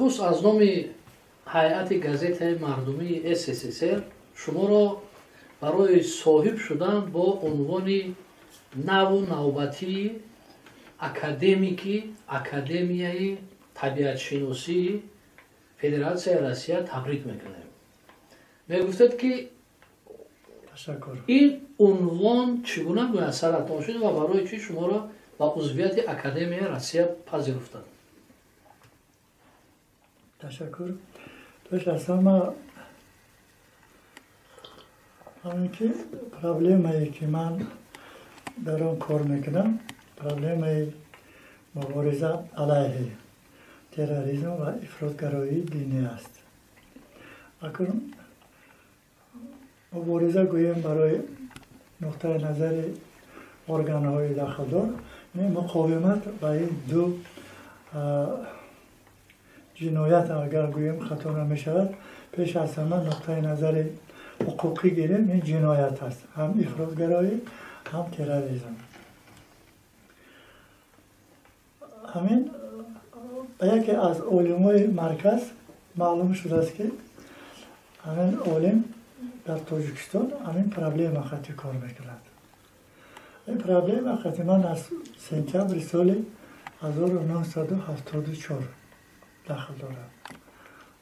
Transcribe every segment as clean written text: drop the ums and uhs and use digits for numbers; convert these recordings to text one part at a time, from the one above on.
Нахуст аз номи ҳайати газетаи мардумии СССР шуморо барои соҳиб шудан бо унвони наву навбатии академики Академияи табиатшиносии Федератсияи Россия табрик мекунем. Мегуфтед, ки ин унвон чӣ гуна муяссаратон шуд ва барои чӣ шуморо ба узвияти Академияи Россия пазируфтанд? Ташаккур. Пеш аз ҳама ҳамин ки проблемае, ки ман дар он кор мекунам, проблемаи мубориза алайҳи терроризм ва ифротгароии динӣ аст. Акнун мубориза гӯем, барои нуқтаи назари органҳои дахлдор, муқовимат ба ин ду ҷиноят агар гӯем, хато намешавад. Пеш аз ҳама нуқтаи назари ҳуқуқӣ гирем, ин ҷиноят аст, ҳам ифротгароӣ, ҳам терроризм. Ҳамин ба яке аз олимои марказ маълум шудааст, ки ҳамин олим дар Тоҷикистон ҳамин проблема хати кор мекунад. Ин проблема хати ман аз сентябри соли 1974 дахл дорад.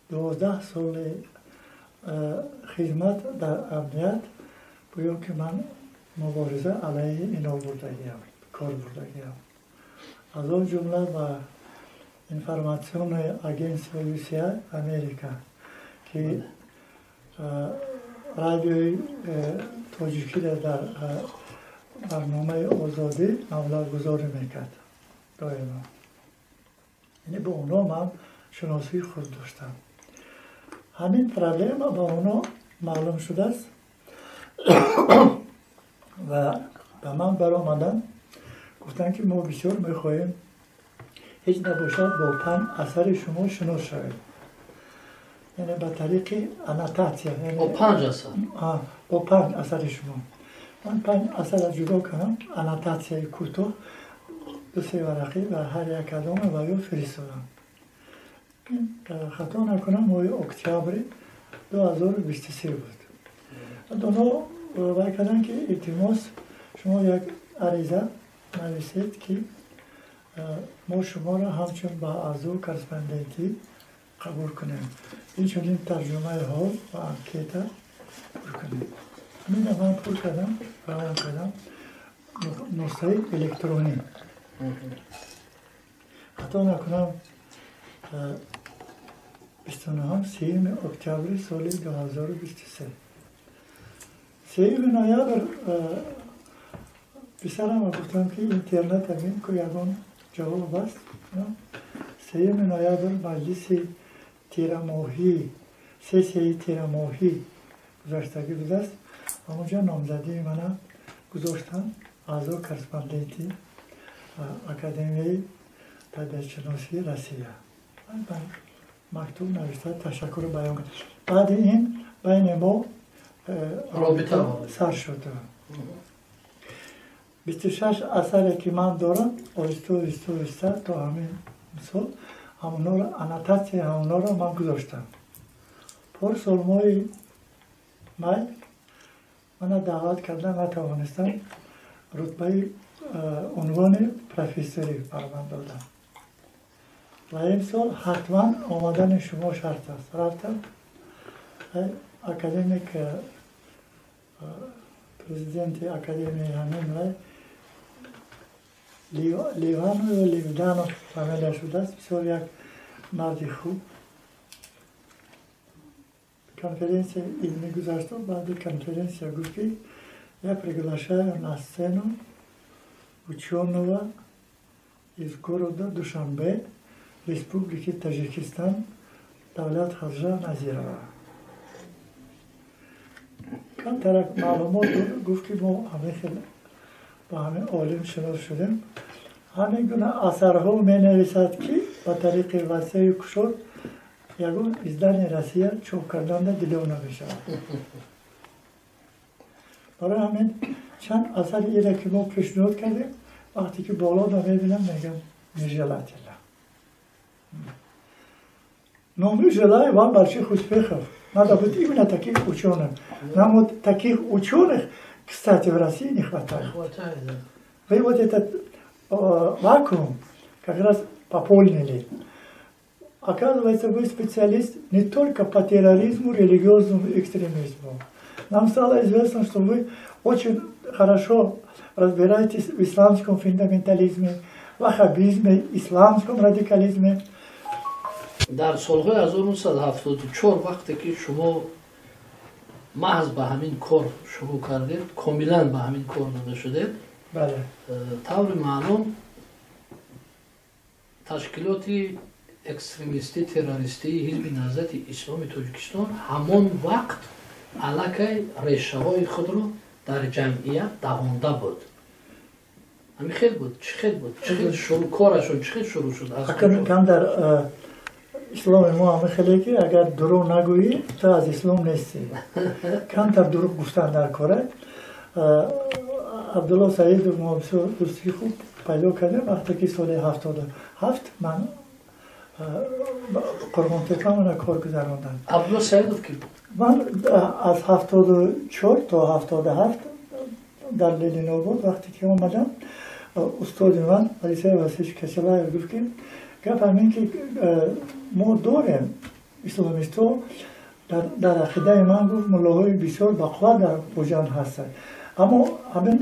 12 соли хизмат дар амният гӯё ки ман мубориза алайҳи ино бурдагиам, кор бурдагиам. Аз он ҷумла ба информационное агентство UCI Америка, ки радиои тоҷикиро дар барномаи Озодӣ маблағгузорӣ мекард доимо, яъне бо онҳо ман шиносии худ доштам. Ҳамин проблема ба онҳо маълум шудааст ва ба ман баромаданд, гуфтанд, ки мо бисёр мехоҳем ҳеҷ набошад бо панҷ асари шумо шинос шавем, яъне ба тариқи аннотатсия. Бо панҷ асар? Бо панҷ асари шумо. Ман панҷ асарро ҷудо кардам, аннотатсияи кӯтоҳ, ду-се варақӣ, ва ҳар як кадома ба ё фиристодам. Хато накунам, моҳи октябри 2023 буд. Онҳо вай карданд, ки илтимос, шумо як ариза нависед, ки мо шуморо ҳамчун ба аъзо корреспондентӣ қабул кунем, инчунин тарҷумаи ҳол ва анкета пур кунем. Ҳамина ман пур кардам, равон кардам нусхаи электронӣ. Хато накунам, 29-ум, 30-уми октябри соли 2023. 3-юми ноябр писарама гуфтам, ки интернет бин, ку ягон ҷавоб аст. 3-юми ноябр маҷлиси тирамоҳӣ, сессияи тирамоҳӣ гузаштагӣ будааст. Ҳамонҷо номзадии мана гузоштанд аъзо корреспонденти Академияи табиатшиносии Россия. Мактуб навишта, ташаккурро баён кард. Баъди ин байни мо робита сар шуд. 26 асаре, ки ман дорам, оҳиста, оҳиста, оҳиста то ҳамин мисол ҳамонҳоро, аннотатсияи ҳамонҳоро ман гузоштам. Порсол моҳи май мана даъват карда натавонистам, рутбаи унвони профессорӣ бар ман додам ва имсол ҳатман омадани шумо шарт аст. Рафтам, академик, президенти академияи ҳамин вай Ливанов ё Ливданов фамилия шудааст, бисёр як марди хуб. Конференсияи илмӣ гузашту баъди конференсия гуфт, ки я приглашаю на сцену ученого из города Душанбе, Республики Таджикистан, Давлат Хаджа Назирова. Камтарак маълумот гуфт, ки мо ҳамин хел ба ҳамин олим шинос шудем, ҳамин гуна асарҳо менависад, ки ба тариқи васею кушод ягон издани Россия чоп карданда дилёв намешавад. Барои ҳамин чанд асари ире, ки мо пешниҳод кардем, вақте ки болода мебинам, мегам нежелательно. Но мы желаем вам больших успехов. Надо быть именно таких ученых. Нам вот таких ученых, кстати, в России не хватает. Не хватает, да. Вы вот этот вакуум как раз пополнили. Оказывается, вы специалист не только по терроризму, религиозному экстремизму. Нам стало известно, что вы очень хорошо разбираетесь в исламском фундаментализме, ваххабизме, исламском радикализме. Дар солҳои 1974, вақте ки шумо маҳз ба ҳамин кор шурӯъ кардед, комилан ба ҳамин кор дода шудед, таври маълум, ташкилоти экстремистӣ террористии Ҳизби Наҳзати Исломи Тоҷикистон ҳамон вақт аллакай решаҳои худро дар ҷамъият давонда буд. Ҳамин хел буд? Чӣ хел буд? Чӣ хел шурӯъ корашон, чӣ хел шурӯъ шуд? Кам дар исломи мо ҳама хеле ки агар дурӯғ нагӯӣ, ту аз ислом нестӣ. Камтар дурӯғ гуфтан дар кора. Абдулло Саидов, мо бисёр дӯстии хуб пайдо кардем, вақте ки соли 77 ман Қурғонтепа мана кор гузарондам. Абдулло Саидов ки буд? Ман аз 74 то 77 дар Ленинобод вақте ки омадам, устоди ман Алексей Васильевич Касилаев гуфт, ки гап ҳамин ки мо дорем исломистҳо, дар ақидаи ман, гуфт, муллоҳои бисёр бақувват дар Хуҷанд ҳастанд, аммо ҳамин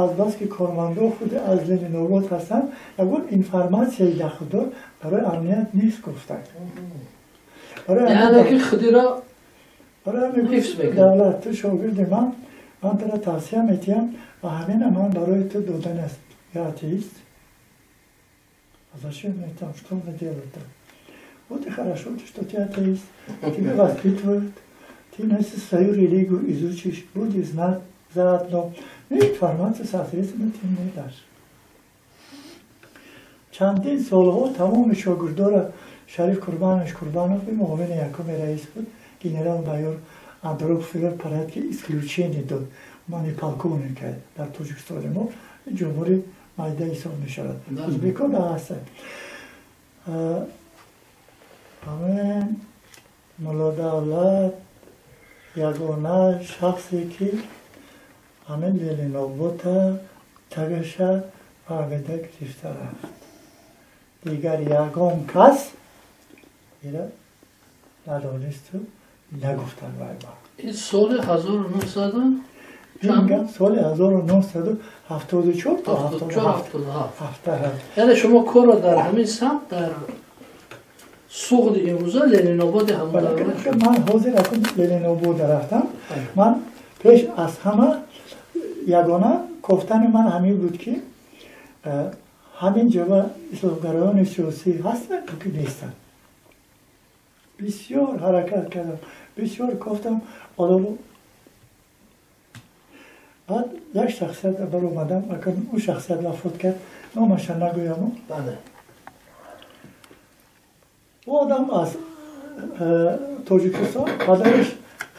азбаски кормандо худи аз Ленинобод ҳастанд, ягон информатсияи дахлдор барои амният нест, гуфтанд. Яъне ки худиро ҳифз. Давлат, ту шогирди ман, ман туро тавсия метиҳам ва ҳамина ман барои ту додан аст. Я атеист. А зачем мне там, что мне делать-то? Вот и хорошо, что ты атеист. Тебя воспитывают. Ты если свою религию изучишь, будешь знать заодно. Ну, информацию, соответственно, ты мне дашь. Чандин солҳо тамоми шогирдора Шариф Курбанович Курбанов, муовини якуми раис буд, генерал-майор Андропов в порядке исключения дод. Мани полковника дар Тоҷикистони мо, ҷумҳури майда ҳисоб мешавад. Узбекҳо да ҳастанд. Ҳамин Муллодавлат ягона шахсе ки ҳамин Ленинобота тагаша фаҳмида гирифта рафт. Дигар ягон кас ира надонисту нагуфтанд вай ба. Ин соли 1900? Мегам, соли 1974 то 77. Яъне шумо корро дар ҳамин самт дар Суғди имрӯза, Ленинободи ҳамон давра. Ман ҳозир акун Ленинобода рафтам. Ман пеш аз ҳама ягона кофтани ман ҳамин буд, ки ҳамин ҷоба исломгароёни сиёсӣ ҳастанд ё ки нестанд. Бисёр ҳаракат кардам, бисёр кофтам одаму. Баъд як шахсият баромадам, акун ӯ шахсият вафот кард, номаша нагӯяму. Ӯ одам аз Тоҷикистон, падараш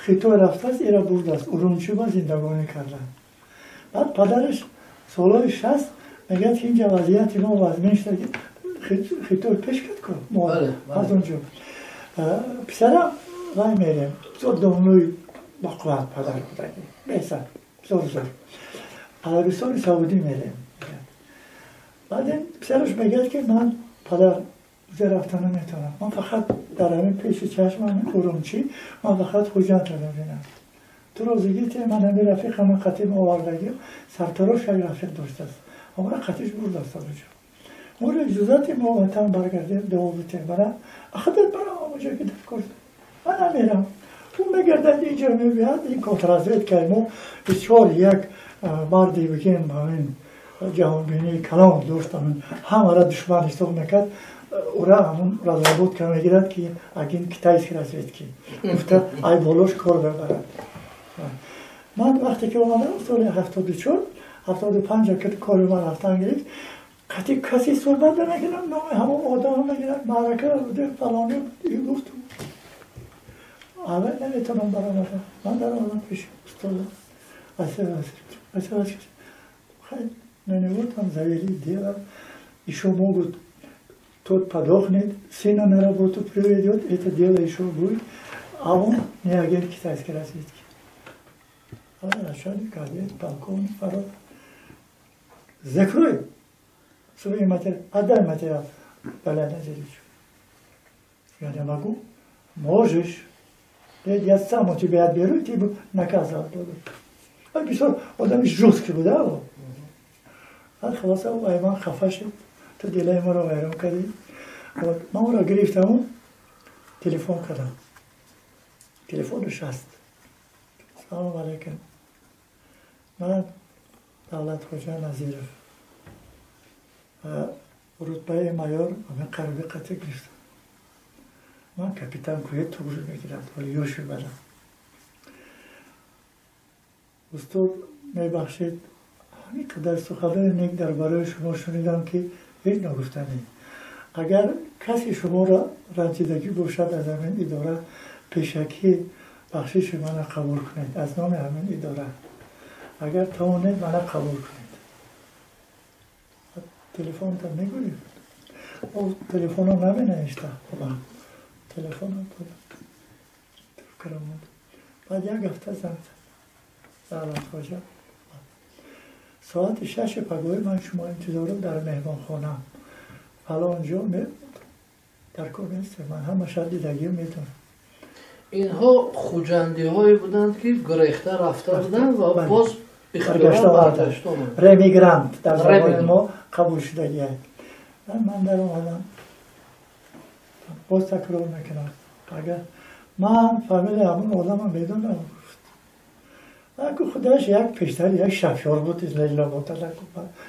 Хитой рафтааст, ира бурдааст, Урумчиба зиндагонӣ карданд. Баъд падараш солҳои 60 мегӯяд, ки инҷа вазъияти мо вазмин шуда, Хитой пеш кард ку мо аз онҷо. Писарам вай мерем, бисёр домлӯи бақувват падар будаги, беҳсар, бисёр зур. Арабистони Саудӣ мерем. Баъд ин писараш мегӯяд, ки ман, падар, уҷа рафта наметавонам. Ман фақат дар ҳамин пеши чашмам Урумчӣ, ман фақат Хуҷандро мебинам. Ту розигӣ те, ман ҳамин рафиқама қатим овардагим, сартарош як рафиқ доштааст. Ҳамора қатиш бурдааст онҷо. Моро иҷозате, мо ватан баргардем, дуо битем бара. Ахадат барам онҷо ки дар кор. Ман намерам. Ӯ мегардад, инҷо мебиҳад, ин контрразведкаи мо бисёр як марди бигем ҳамин ҷаҳонбинии калон дошт, ҳамин ҳамаро душман ҳисоб мекард. Ура ҳамун разработка мегирад, ки агент китайской разведки гуфта, ай болош кор мебарад. Ман вақте ки омадам соли 74, 75 ки кори ман рафтан гирифт, қатъи касе суҳбат намекунам, номи ҳамон одам мегирад, маърака будем, фалони гуфт. Аввал наметавонам баромадам. Ман даромадам пеши устодам. Хай, на него там завели дело, еще могут Тот подохнет, сына на работу приведет, это дело еще будет, а он не агент китайской разведки. А начальник, кадет, полковник, пароль. Закрой свои материалы, отдай материал Даля Назировичу. Я не могу. Можешь. Я сам у тебя отберу, и тебе наказывать буду. А бисёр одами жёсткий буд, а? Хулоса, айман хафа шуд. Ту дилаи моро вайрон кардӣ. Ман ӯро гирифтаму телефон кардам. Телефонаш ҳаст. Салом алайкум. Ман Давлатхоҷа Назиров. Рутбаи майор ман қариби қатъ гирифтам. Ман капитан кӯе туғри мегирам, ҳоли ёши балам. Устод, мебахшед, ҳамин қадар суханони нек дар барои шумо шунидам, ки ҳеҷ нагуфтанӣ. Агар касе шуморо ранҷидагӣ бошад аз ҳамин идора, пешакӣ бахшиши мана қабул кунед аз номи ҳамин идора. Агар тавонед, мана қабул кунед. Телефонта мегӯед? О, телефонро наменавишта. Телефонро додам. Трубкаро монд. Баъд як ҳафта занг зад. Давлатхоҷа, соати 6 пагоҳӣ ман шумо интизорам дар меҳмонхона. Фалон ҷо дар кор нестем, ман ҳама шаҳр дидагиро медонам. Инҳо хуҷандиҳое буданд, ки гурехта рафта буданд ва боз ихтиёран баргашта омаданд. Ремигрант дар забони мо қабул шудагиад. Ман дар омадам. Боз такрор мекунам. Агар ман фамилияи ҳамон одамам медонам, гуфт. Аку худаш як пештар як шофёр буд,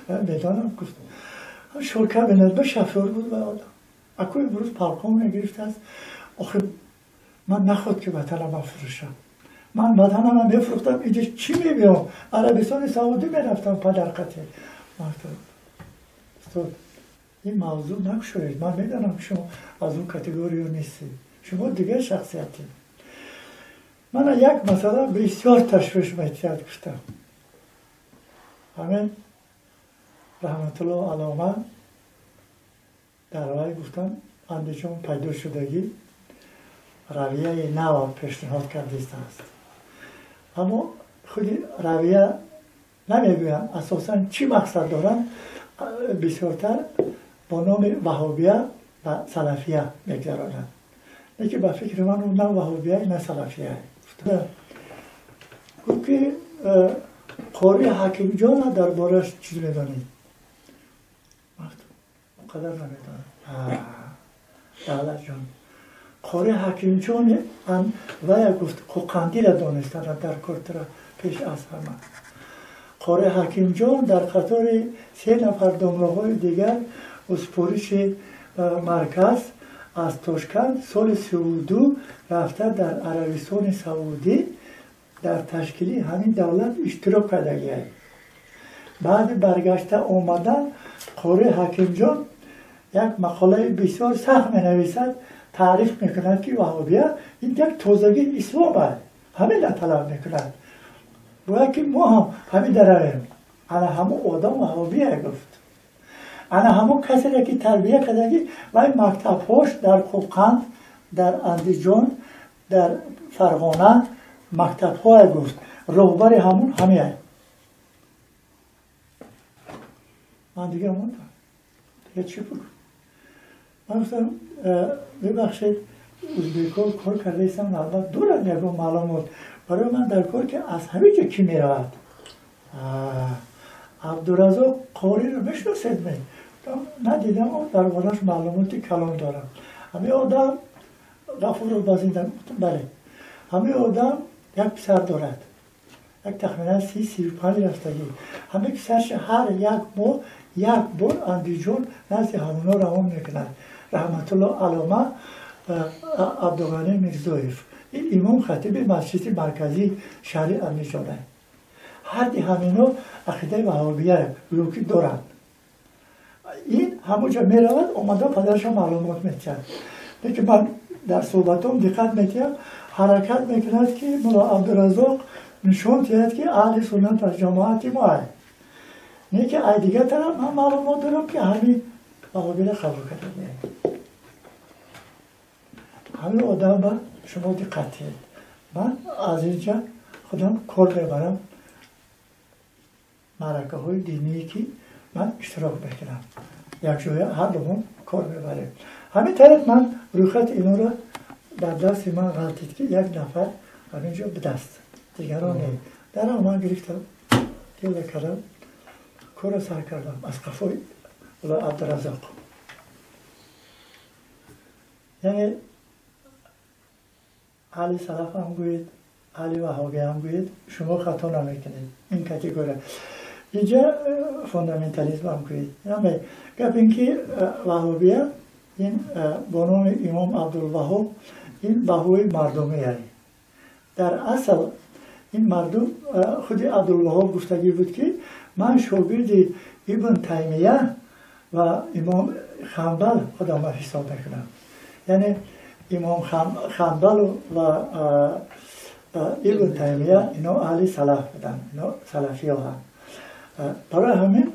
медонам, гуфт. Шорка беназба шофёр буд ва одам. Аку имрӯз полковник гирифтааст. Охир ман наход ки ватанама фурӯшам. Ман ватанама мефурӯхтам, инҷа чӣ мебиём? Арабистони Саудӣ мерафтам падарқате. Устод, ин мавзӯъ накушоед. Ман медонам, ки шумо аз он категория нестед. Шумо дигар шахсиятед. Мана як масъала бисёр ташвиш метиҳад, гуфтам. Ҳамин Раҳматулло Алома дар вай гуфтам, Андиҷон пайдо шудагӣ равияи нав пешниҳод кардистааст. Аммо худи равия намегӯям, асосан чӣ мақсад доранд, бисёртар бо номи ваҳобия ва салафия мегузаронанд. Лекин ба фикри ман ӯ на ваҳобия, на салафия. Гуфт, ки Қори Ҳакимҷона дар борааш чиз медонед? Он қадар намедонам. Давлатҷон, Қори Ҳакимҷон вая гуфт, Қоқандира донистана дар кортира пеш аз ҳама. Қори Ҳакимҷон дар қатори 3 нафар домлаҳои дигар успориши марказ аз Тошканд соли 32 рафта дар Арабистони Саудӣ дар ташкили ҳамин давлат иштирок кардагианд. Баъди баргашта омадан Қори Ҳакимҷон як мақолаи бисёр сахт менависад, таъриф мекунад, ки ваҳобия ин як тозагии ислом аст, ҳамина талаб мекунад. Бояд ки мо ҳам ҳамин даравем. Ана ҳамон одам ваҳобия, гуфт. Ана ҳамон касере ки тарбия кардагӣ, вай мактабҳош дар Қоқанд, дар Андиҷон, дар Фарғона мактабҳое, гуфт. Роҳбари ҳамон ҳамия. Ман дига мондам. Дига чӣ бигӯм? Ман гуфтам, бибахшед, узбекҳо кор кардаистам, албат дорад ягон маълумот. Барои ман дар кор, ки аз ҳамин ҷо кӣ меравад? Абдураззоқ Қориро мешиносед ме? Надидам, дар борааш маълумоти калон дорам. Ҳамин одам Ғафуров базинда, гуфтам, бале. Ҳамин одам як писар дорад. Як тахминан 30-35 рафтагӣ. Ҳамин писарша ҳар як моҳ як бор Андиҷон назди ҳамоно равон мекунад. Раҳматулло Алома Абдуғанӣ Мирзоев. Ин имом хатиби масҷиди марказии шаҳри Андиҷон аст. Ҳарди ҳамино ақидаи ваҳобия гӯё ки доранд. Ин ҳамонҷо меравад, омада падараша маълумот метиҳад. Лекин ман дар суҳбатом диққат метиҳам, ҳаракат мекунад, ки мулло Абдураззоқ нишон диҳад, ки аҳли суннат аз ҷамоати мо аст. Не ки ай дигар тараф ман маълумот дорам, ки ҳамин ваҳобиро қабул карда. Ҳамин одам ба шумо диққат диҳед. Ман аз инҷа худам кор мебарам, маъракаҳои диние ки ман иштирок мекунам, якҷоя ҳар думон кор мебарем. Ҳамин тариқ ман рӯйхати инора дар дасти ман ғалтид, ки як нафар ҳамин ҷо бидаст, дигарон не. Дарам ман гирифтам, дила кардам, корро сар кардам аз қафои Мулло Абдураззоқ. Яъне аҳли салаф ҳам гӯед, аҳли ваҳобӣ ҳам гӯед, шумо хато намекунед. Ин категория инҷа фундаментализм ҳам гӯед. Гап ин ки ваҳобия ин бо номи имом Абдулваҳоб, ин баҳои мардумие. Дар асл ин мардум худи Абдулваҳоб гуфтагӣ буд, ки ман шогирди Ибн Таймия ва имом Ханбал худамро ҳисоб мекунам. Яъне имом Ханбал ва Ибн Таймия ино аҳли салаф буданд, ино салафиё ҳанд. Барои ҳамин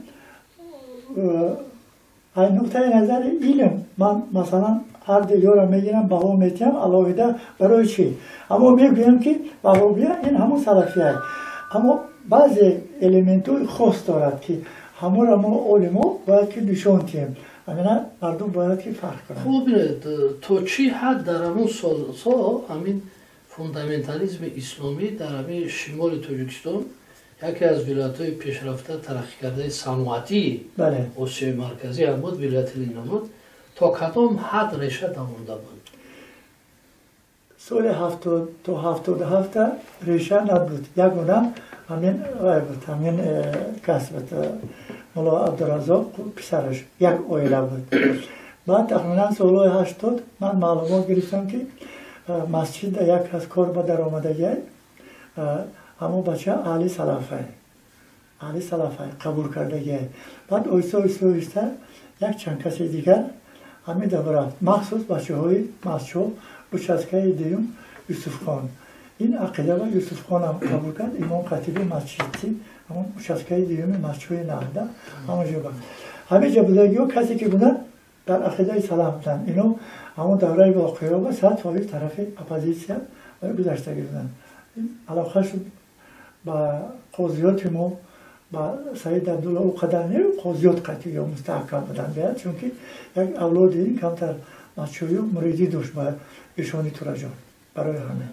аз нуқтаи назари илм ман масалан ҳар дуёро мегирам, баҳо метиҳам алоҳида. Барои чӣ? Аммо мегӯям, ки ваҳобия ин ҳамон салафия, аммо баъзе элементҳои хос дорад, ки ҳамонро мо олимо бояд ки нишон диҳем. Ҳамина мардум бояд ки фарқ кунанд. Хуб, бинед, то чӣ ҳад дар ҳамон солҳо ҳамин фундаментализми исломӣ дар ҳамин шимоли Тоҷикистон, яке аз вилоятҳои пешрафта, тараққӣ кардаи саноатии Осиёи Марказӣ ҳам буд, вилояти Ленинобод, то кадом ҳад реша давонда буд? Соли 70 то 77-та реша набуд. Ягона ҳамин вай буд, ҳамин кас буд, Мулло Абдураззоқ, писараш, як оила буд. Баъд тахминан солҳои 80 ман маълумот гирифтам, ки масҷида як кас кор ба даромадагиай, ҳамон бача аҳли салафай, аҳли салафай қабул кардагиай. Баъд оҳиста, оҳиста, оҳиста як чанд каси дигар ҳамин давр рафт, махсус бачаҳои масҷо, участкаи дуюм, Юсуфхон. Ин ақида ва Юсуфхонам қабул кард, имом хатиби масҷидси ҳамон участкаи дуюми масҷидҳои Наҳда, ҳамон ҷо. Ҳамин ҷо будагиҳо, касе ки буданд, дар ақидаи салаф буданд. Ино ҳамон давраи воқеаҳо ба 100% тарафи оппозитсия гузаштагӣ буданд. Алоқа шуд ба қозиёти мо, ба Саид Абдулло ӯ қадар не, қозиёт қатъи ё мустаҳкам буданд беяд, чунки як авлоди ин камтар масчӯю муридӣ дошт ба Ишони Тураҷон. Барои ҳамин